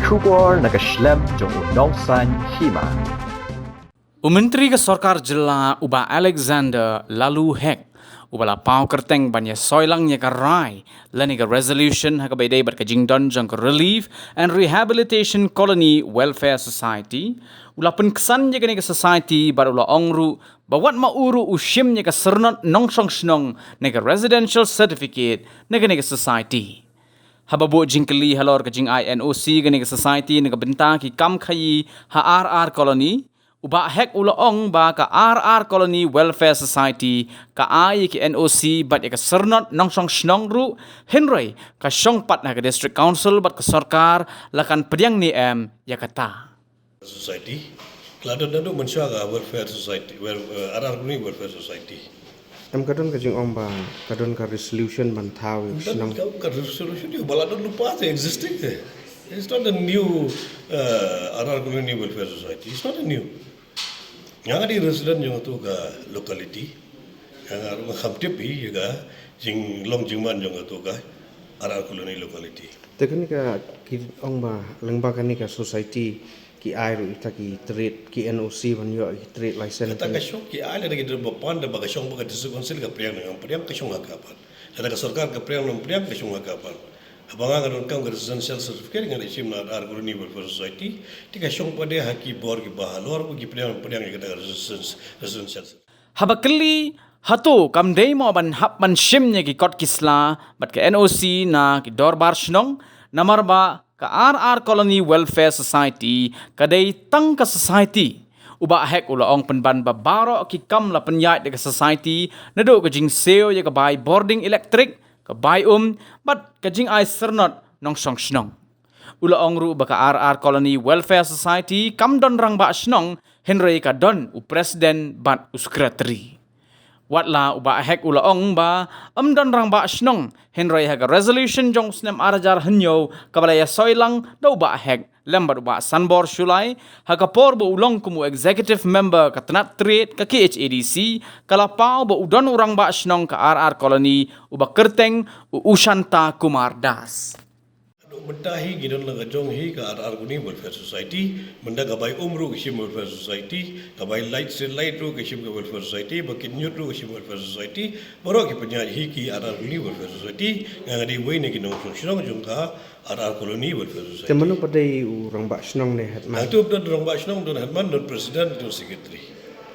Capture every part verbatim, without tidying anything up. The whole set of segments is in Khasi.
Khubor na ka shlem jong u nongsan hima. U Myntri ka Sorkar Jylla u Bah Alexander Laloo Hek, uba la paw kyrteng ban ïa soi lang ïa ka rai lane ka resolution ha kaba ïadei bad ka jingdon jong ka Relief and Rehabilitation Colony Welfare Society, u la pynksan ïa kane ka society bad u la ong ruh ba wat ma u ruh u shim ïa ka syrnod nongshong shnong ne ka residential certificate na kane ka society. Haba buh jingkylli halor ka jingai N O C kane ka society na ka bynta ki kam khaïi ha R R Colony, u Bah Hek u la ong ba ka R R Colony Welfare Society ka ai ïa ki N O C bad ïa ka syrnod nongshong shnong ruh, hynrei ka shong pat ha ka District Council bad ka sorkar la kan pdiang ne em ïa kata. Society. Ka la don naduh mynshuwa ka Welfare Society, wel-, eh, R R Colony Welfare Society. Em ka don ka jingong ba ka don ka resolution ban thaw ïa u Don shnong. Ka, ka resolution ïa ba la don lypa te existing te. It's not a new, uh, R R Colony Welfare Society. It's not a new. Nga nga dei resident jong tu ka locality. Nga nga ruh nga kham tip hi ïa ka jinglong jingman jong tu ka R R Colony locality. Te kane ka ki ong ba lyngba kane ka society ki ai ruh ita ki trade, ki N O C ban ïoh ki trade license. Kata ka shong ki ai lada ki don ba pan da ba ka shong ba ka District Council ka pdiang ne em pdiang ka shong ha ka pan. Lada ka sorkar ka pdiang ne em pdiang ka shong ha ka pan. Haba nga nga donkam ka residential certificate nga dei shim na R R Colony Welfare Society. Te ka shong pat de ha ki bor kiba halor ba ki pdiang ne em pdiang ïa kata ka residence-, residential certificate. Haba kylli, hato kam dei mo ban hap ban shim ïa ki kot ki sla bad ka N O C na ki dorbar shnong, namar ba ka R R Colony Welfare Society ka dei tang ka society. U Bah Hek u la ong pynban ba baroh ki kam la pynïaid da ka society, naduh ka jingsiew ïa ka bai bording elektrik, ka bai um, bad ka jingai syrnod nongshong shnong. U la ong ruh ba ka R R Colony Welfare Society kam don rangbah shnong, hynrei ka don u president bad u secretary. Wat la u Bah Hek u la ong ba ym don rangbah shnong, hynrei ha ka resolution jong u snem ar hajar hynñiew kaba la ïa soi lang da u Bah Hek lem bad u Bah Sanbor Shullai, ha ka por ba u long kum u executive member ka tnat trade ka K H A D C, ka la paw ba u don u rangbah shnong ka R R Colony uba kyrteng u Ushanta Kumar Das. Haduh mynta hi ngi don la ka jong hi ka R R Colony Welfare Society, mynta ka bai um ruh ka shim Welfare Society, ka bai light, street light ruh ka shim ka Welfare Society, ba kin ñiut ruh ka shim Welfare Society, baroh ki pynïaid hi ki R R Colony Welfare Society, nga nga dei uwei na ki nongshong shnong jong ka R R Colony Welfare Society. Te mano pat dei u rangbah shnong ne headman? Hangtu don rangbah shnong, don headman, don president, don secretary.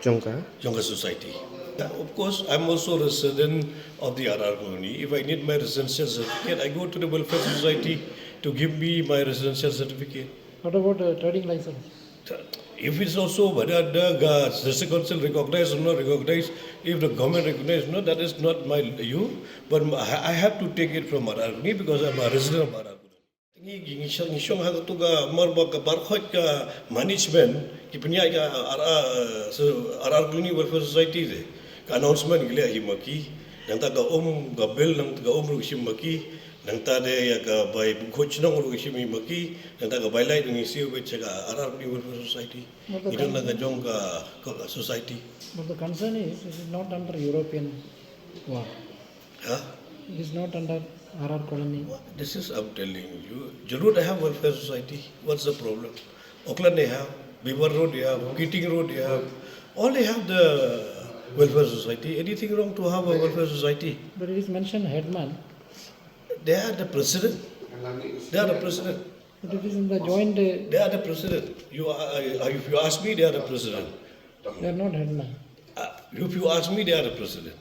Jong ka? Jong ka society. Yeah, of course, I'm also resident of the R R Colony. If I need my residential certificate, I go to the welfare society to give me my residential certificate. What about the trading license? If it's also whether the, uh, district council recognize or not recognize, if the government recognize or not, that is not my issue. But I, I have to take it from R R Colony because I'm a resident of R R Colony. Ngi, ngi, ngi shong, ngi shong ha katu ka mar ba ka bar khoit ka management, ki pynïaid ka R R, so R R Colony Welfare Society te. Ka announcement ngi leh hi ma ki, nangta ka um, ka bill nangta ka um ruh shim ma ki, nangta de ïa ka bai khoit shnong ruh shim hi ma ki, nangta ka bai light ngi siew beit sha ka R R Colony Welfare Society. Ngi don la ka jong ka, ka society. But the concern is, it is not under European law. Huh? It is not under R R Colony. This is, I'm telling you, Jharod they have welfare society. What's the problem? Auckland they have, Beaver Road they have, Keating Road they have. All they have the welfare society. Anything wrong to have a welfare society? But it is mentioned headman. They are the president. They are the president. But it is in the joint, uh, They are the president. You are, uh, if you ask me, they are the president. They are not headman. Uh, if you ask me, they are the president.